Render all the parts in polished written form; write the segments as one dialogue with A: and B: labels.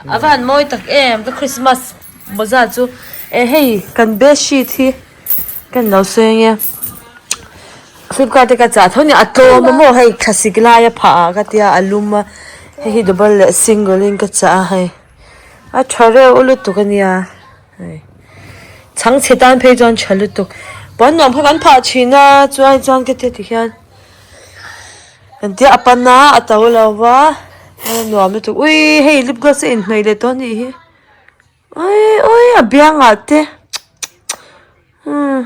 A: A va han mawi tak em ka Christmas mawza chu eh hei kan bed sheet hi kan lo sawi ange flipkart te ka chah tho nia a tlawm a maw hei thlasik lai a phah ah ka tia a lum a hei hi double leh single in ka chah a hei a tha reuh lutuk ania hei chhangchhe tan phei chuan tha lutuk puan nuam kha kan phah thin a chuan chuan ka tia ti hian. Engtia a pan a a to lo va a nuam lutuk ui hei lip gloss a inhnawih leh tawh a nih hi ui ui a biangah te umm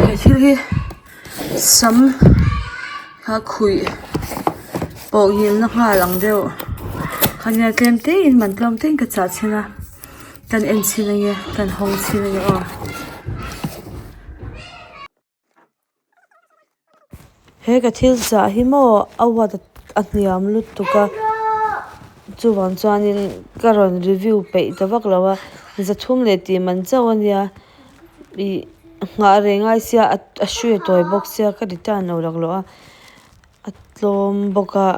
A: he thil hi sam kha khuih pawh ngilna nghal ang deuh khania tlem te in man tlawm te in ka chah chhin a kan en chhin ange kan hawng chhin ange aw. He ka thil chah hi maw a watt a hniam lutuk a chuvang chuanin ka rawn review peih ta vak lo a zathum leh tih man chauh a nia ih nghah reng ngai sia a hrui a tawi bawk sia ka return lo laklawh a a tlawm bawk a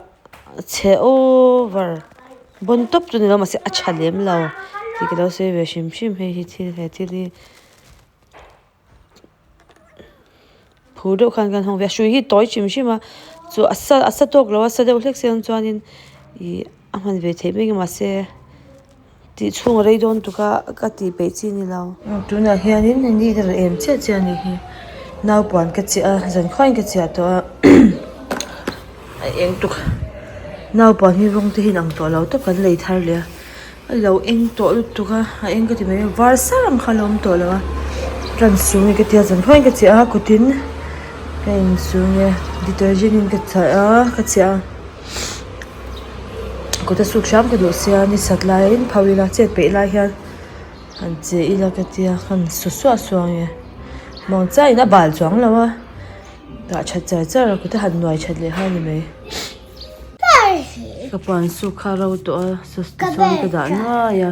A: a chhe over bawn tawp chu ni lo mahse a tha lem lo tih ka lo sawi ve hrim hrim hei hi thil he thil hi. Phur deuh khan kan hawng ve a hrui hi tawi hrim hrim a chu a sa a sa tawk lo a sa deuh hlek se ang chuanin ih a hman ve theih mai mahse tih chhung a rei dawn tuk a ka tih peih chi a ni lo. Tunah hianin ni ka rawn em chiah chiah a nih hi naupuan ka chiah a zan khuain ka chiah tawh a a eng tuk naupuan hi rawng te hi a inang tawh lo tawp kan lei thar leh a. A lo eng tawh lutuk a a eng ka ti mai a var sar ang kha a lo awm tawh lo a ka insu nge ka tia zan khuain ka chiah a kutin ka insu nge detergent in ka chah a ka chiah a kut a suk hram ka duh sia ni sat laiin pho ila chet peih lai hian han che ila ka tia ka insu suah suah nge muang chiahin a bal chuang lo a dah that char char a kut a han nuai that leh kha a ni mai. Ka puan suk kha ro tawh a sawn ka dah nuai a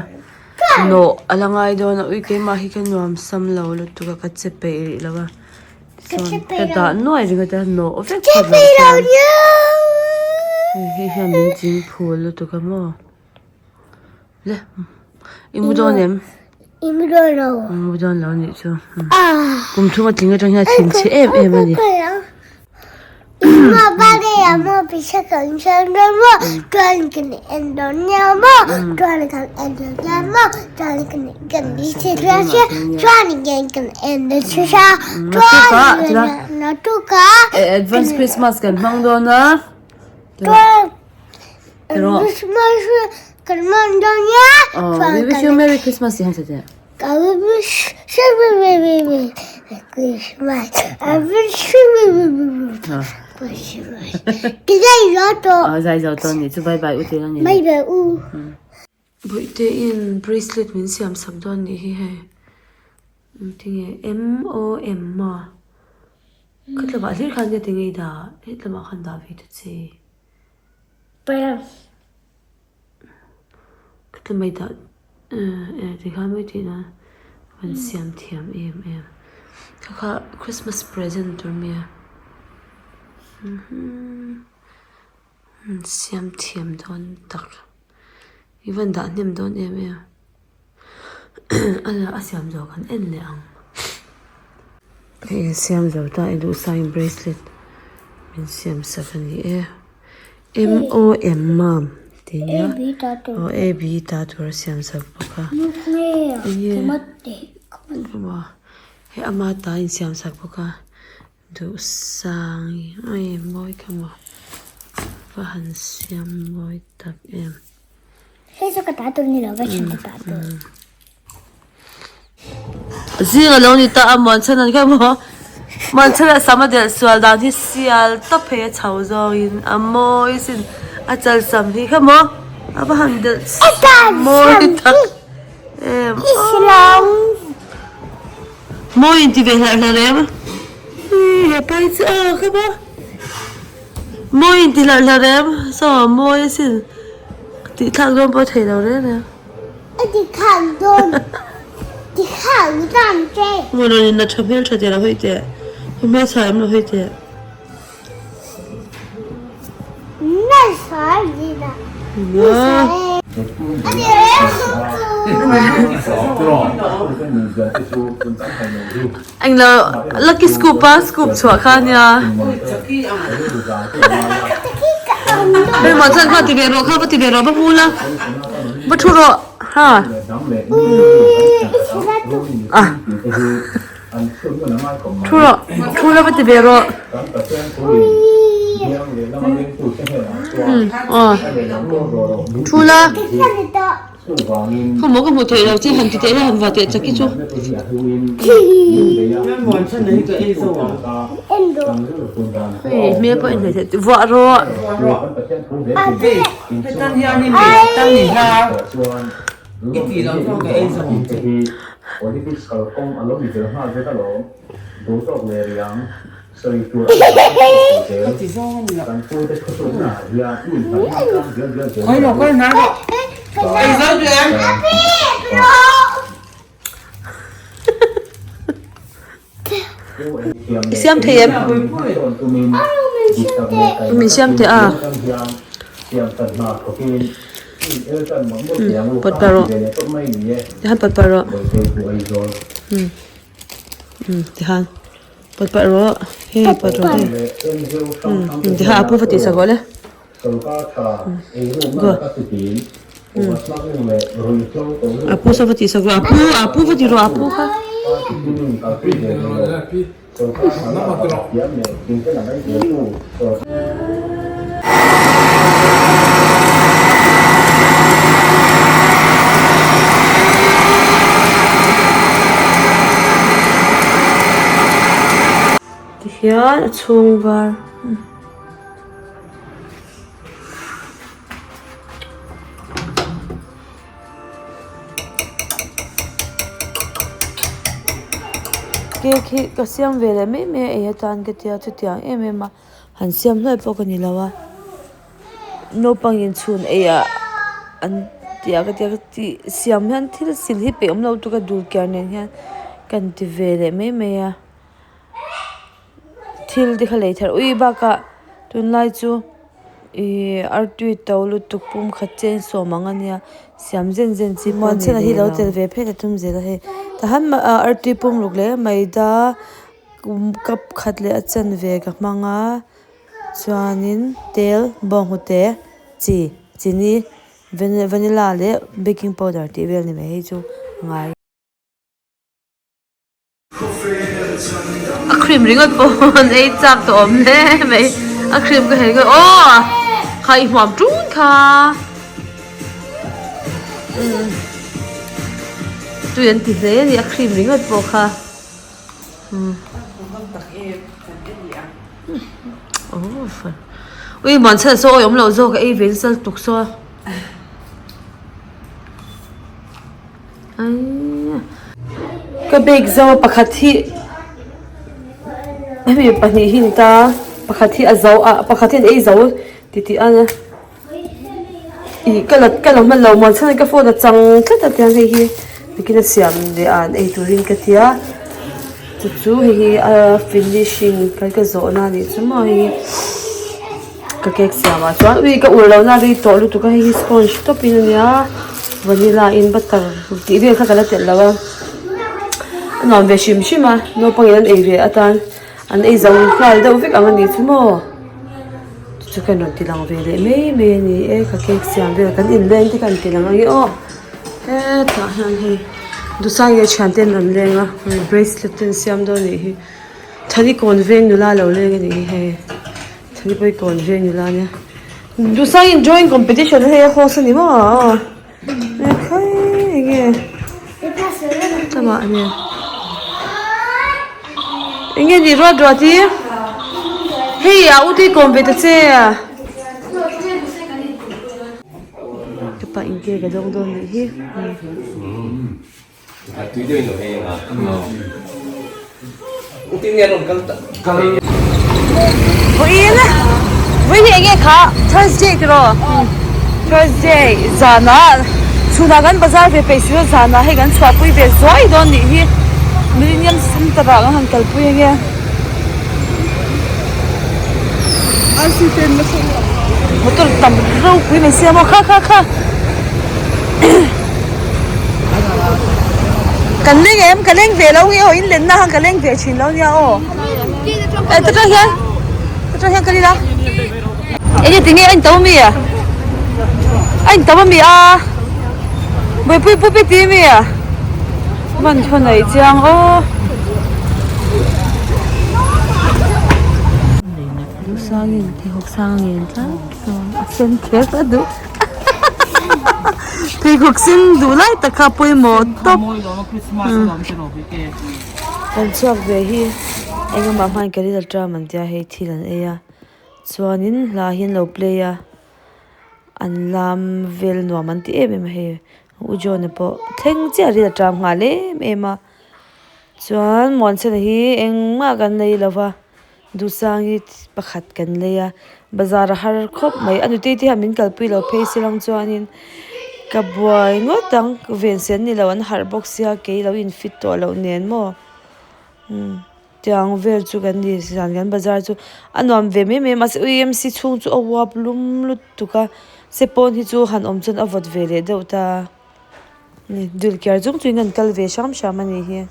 A: nawh a la ngai dawn a ui keimah hi ka nuam sam lo lutuk a ka che peih rih lo a tichuan ka dah nuai ringawt a nawh vek phawt loh chuan hei hian min ching phul lutuk a maw. Le i mu dawn em?
B: I mu dawn lo.
A: I mu dawn lo nih chu. Kum thum a tling atang hian a thin chhe em em a ni.
B: Mo ba de ya mo bi se kan chen do mo tuan kan en do nya mo tuan kan en do nya mo tuan kan kan bi se tuan se tuan kan kan en do chu sha tuan na tu ka
A: Advance Christmas kan hmang dawn a.
B: Tuan
A: Pero
B: Christmas kan hmang dawn nia.
A: Oh, we wish you Merry Christmas tih han sa teh.
B: Ka wish you Merry Christmas. I wish you Merry Christmas. Ti zai zo tawh.
A: Oh, zai zo tawh ni chu bye bye u tih a ni.
B: Bye bye u.
A: Bawihte in bracelet min siam sak dawn nih hi hei. Tinge M O M maw? Khatlama hlir khan nge tinge i dah? Hetlama khan dah ve ta che. Ka tla mai dah eh tikhan mai tih nan kan siam thiam em em kha kha Christmas present tur mai a siam thiam dawn tak i van dah hnem dawn em em. A siam zawh kan en leh ang hei a siam zo ta i duh sign bracelet min siam sak a ni e M O M mam tih a nia aw A B ta tur a siam sak bawk a enge hei ama ta a insiam sak bawk a duh sang hi mawi ka maw va han siam mawi tak em.
B: Hei chu ka ta tur ni lo va thin ka ta tur.
A: Zing a lo ni ta a muan chhan an kha maw muan chhan a sam a delh sual dan hi sial tawp phei a chho zawngin a mawi sin a chal sam hi kha maw a va han delh mawi tak em aw mawi inti ve hlarh hlarh em hepa hi chu aw kha maw. Mawi inti hlarh hlarh em? Saw mawi asin. Tih thlak dawn pawh a theih lo reng reng.
B: A ti thlak dawn. Ti thlak dawn che.
A: Maw rawn in la tha hmel tha teh lo hawi teh. Ka hmelchha em lo hawi teh.
B: Nasa zina. Nasa e.
A: Englo lucky scoop a scoop chhuah kha ania. Hei mah chuan kha ti ve rawh kha va ti ve rawh va hmu la va thu rawh ha. Thu rawh thu la va ti ve rawh. Aw thu la. Khaw maw ka hmuh theih lo che han ti teh la han va teh chak hi chu. Hei hmel pawh en hleih theih vuah rawh. I siam thei em? Min siam teh a. Pawt pah rawh. Tihan pawt pah rawh. Tihan. Pawt pah rawh hei pawt rawh hei umm ti kha a pu va tih sak rawh le go a pu saw va tih sak rawh a pu a pu va ti rawh a pu kha. Tihian a chhung var Cake hi ka siam ve leh mai mai a ei atan ka tia chutiang em em a han siam hluai pawh ka ni lo a naupang inchhun ei ah an tia ka tia ka tih siam hian thil sil hi peih awm lo lutuk a dul kiar nen hian ka han ti ve leh mai mai a. Thil te kha lei thar ui bakah tunlai chu ihh artui to lutuk pum khat chen sawm ang ania siam zen zen chi pawh a ni hi lo tel ve phei ta tum zel a hei tahan artui pum ruk leh maida cup khat leh a chanve ka hmang a chuanin tel bawnghnute chi chini vanilla leh baking powder tih vel ni mai hei chu a ngai. A cream ringawt pawh an ei chak tawh awm hle mai a cream ka hei ringawt aw kha i hmuam tun kha umm tui an ti hle a ni a cream ringawt pawh kha umm ui muanchhan saw awih awm loh zawk a ei ve nasa lutuk saw. Ka bag zo pakhat hi hemi pahnih hi ni ta pakhat hi a zo a pakhat hian ei zo ti tih a ih ka la ka la hman lo muan chhan ka phone a chang tlat a tiang hei hi nikin a siam leh a an ei turin ka tia chu chu hei hi a finishing kan ka zawh na anih chu maw hei hi Ka cake siam ah chuan ui ka ur lohna rei tawh lutuk a hei hi sponge tawp in ania vanilla in butter tih vel kha ka la telh lo a a nuam ve hrim hrim a naupang in an ei ve atan an ei zo nghal deuh vek ang anih chu maw chu chu ka rawn ti lang ve leh mai mai a ni e ka cake siam vel kan inleng te khan ti lang ang e aw hetah hian hei Duhsang leh thiante an rawn leng a bracelet te an siam dawn anih hi Thani kawn veng nula lo leng anih hi hei. Thani pawh hi kawn veng nula ania Duhsangin drawing competition hei a host a ni maw ekhai enge tlama ania enge ni ruat ruat hi hei a u te hi kawm ve ta che ka pa in cake a dawng dawn nih hi. Vawiin vawiin hi enge kha Thursday tiraw Thursday zanah chhunah kan bazar ve peih si lo zanah hei kan chhuahpui ve zuai dawn nih hi Millennium Centre ah kan han kalpui ange motor tam ropui mai sia maw kha kha kha. Kan leng em? Ka leng ve lo nge aw, in lenna khan ka leng ve thin lo nia aw. Eh ta tang hian, ta tang hian kal ila. Enge tinge a in to ami a? A in to ami a? Buaipui pu pi ti ami a? Man thaw nei chiang aw. Duhsangin pheikhawk sang a ngen tlat chuan a sen kher a duh. Pheikhawk sen duh lai tak kha pawimawh tawp. Kan chhuak ve hi engemaw hman ka ril aṭam an tia hei thil an ei a chuanin hla hi an lo play a an lam vel nuam an ti em em a hei u John-a pawh thleng chiah ril aṭam nghal em em a chuan Muanchhana hi engmah kan nei lo va. Duhsangi pakhat kan lei a bazar a har khawp mai a nutei te hian min kalpui lo phei se lang chuanin ka buai ngawt ang ven sen ni lo an harh bawk sia kei lo in fit tawh loh nen maw umm tiang vel chu kan ni zan kan bazar chu a nuam ve mai mai mahse U M C chhung chu a uap lum lutuk a se pawn hi chu han awm chuan a vawt ve leh deuh ta a ni dulkiar chung chuin an kal ve hram hram a nih hi.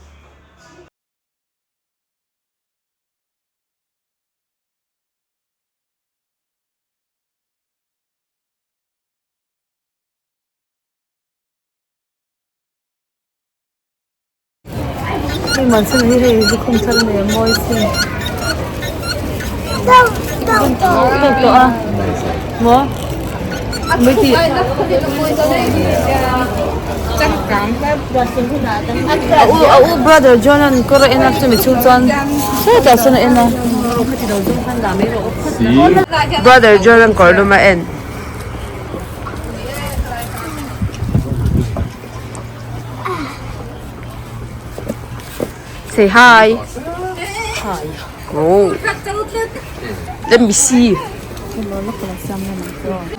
A: Hei man chhan hi hei lukhum thar a nei a mawi sin tawk tawh a maw mai tih a u a u brother John an kawr a en a chumi chhung chuan sawtah sawn a en a brother John an kawr lum a en. Say hi. Hi. Oh. Let me see.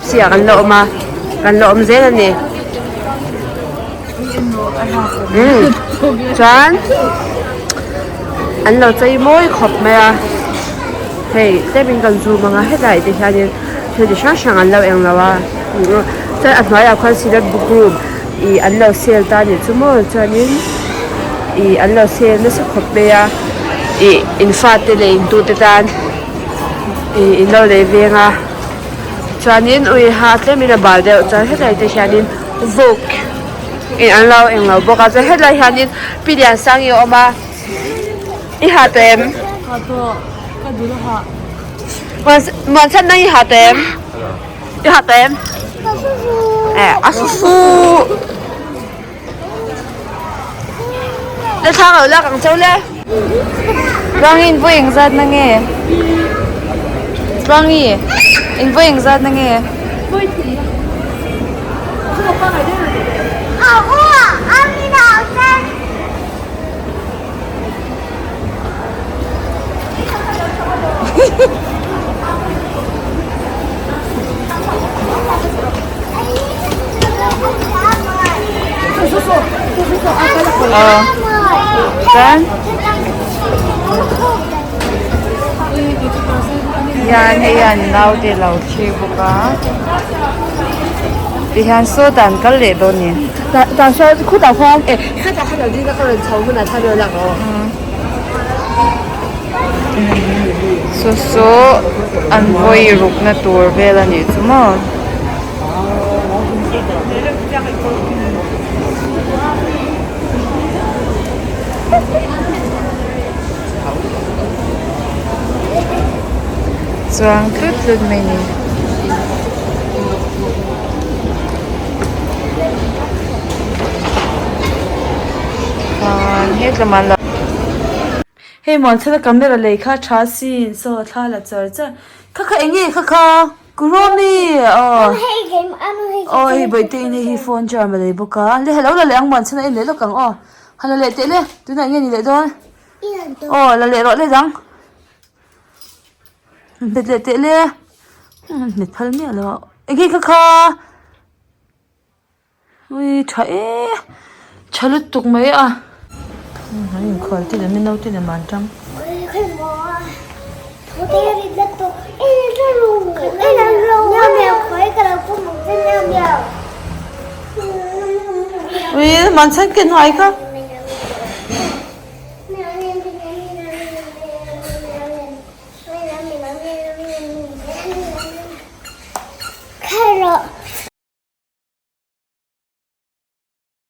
A: Sia kan la awm a kan la awm zel a ni umm chuan an lo chei mawi khawp mai a hei tlemin kan zoom ang a hetlai te hianin thil chi hrang hrang an lo eng lo a chuan a hnuaiah khuan silat book room ih an lo sale ta a nih chu maw chuanin ih an lo sale nasa khawp mai a ih in fate leh in tute tan ih in lo lei veng a chuanin ui ha tlemin a bal deuh chuan hetlai te hianin vawk in an lo eng lo bawk a chuan hetlai hianin pi Liansangi a awm a i ha tawh em? Ha tawh ka dul a ha Muanchhan nang i ha tawh em? I ha tawh em? Eh a su Le thlang lo lak ang cheu le.
C: Tluangi in vawi engzat na nge? Tluangi in vawi engzat na nge? Chuan hian hei hian naute lo thlir bawk a tihian sawtah an kal leh dawn a ni. Saw saw an vawi rukna tur vel a nih chu maw. Chuang tlut tlut mai a ni.
A: Hei muanchhana camera lei kha tha sin saw thla la char char kha kha eng nge kha kha Kuromi aw aw hei bawihte in hei hi phone charm a lei bawk a le hello la leh ang muanchhana en leh lawk ang aw han la leh teh le tunah eng nge ni leh dawn aw la leh rawh le dang nghet leh teh le nghet phal miah lo a eng nge kha kha. Ui tha e tha lutuk mai a an inkhual te leh min naute leh man tang. Ui man chhan ken hai kha.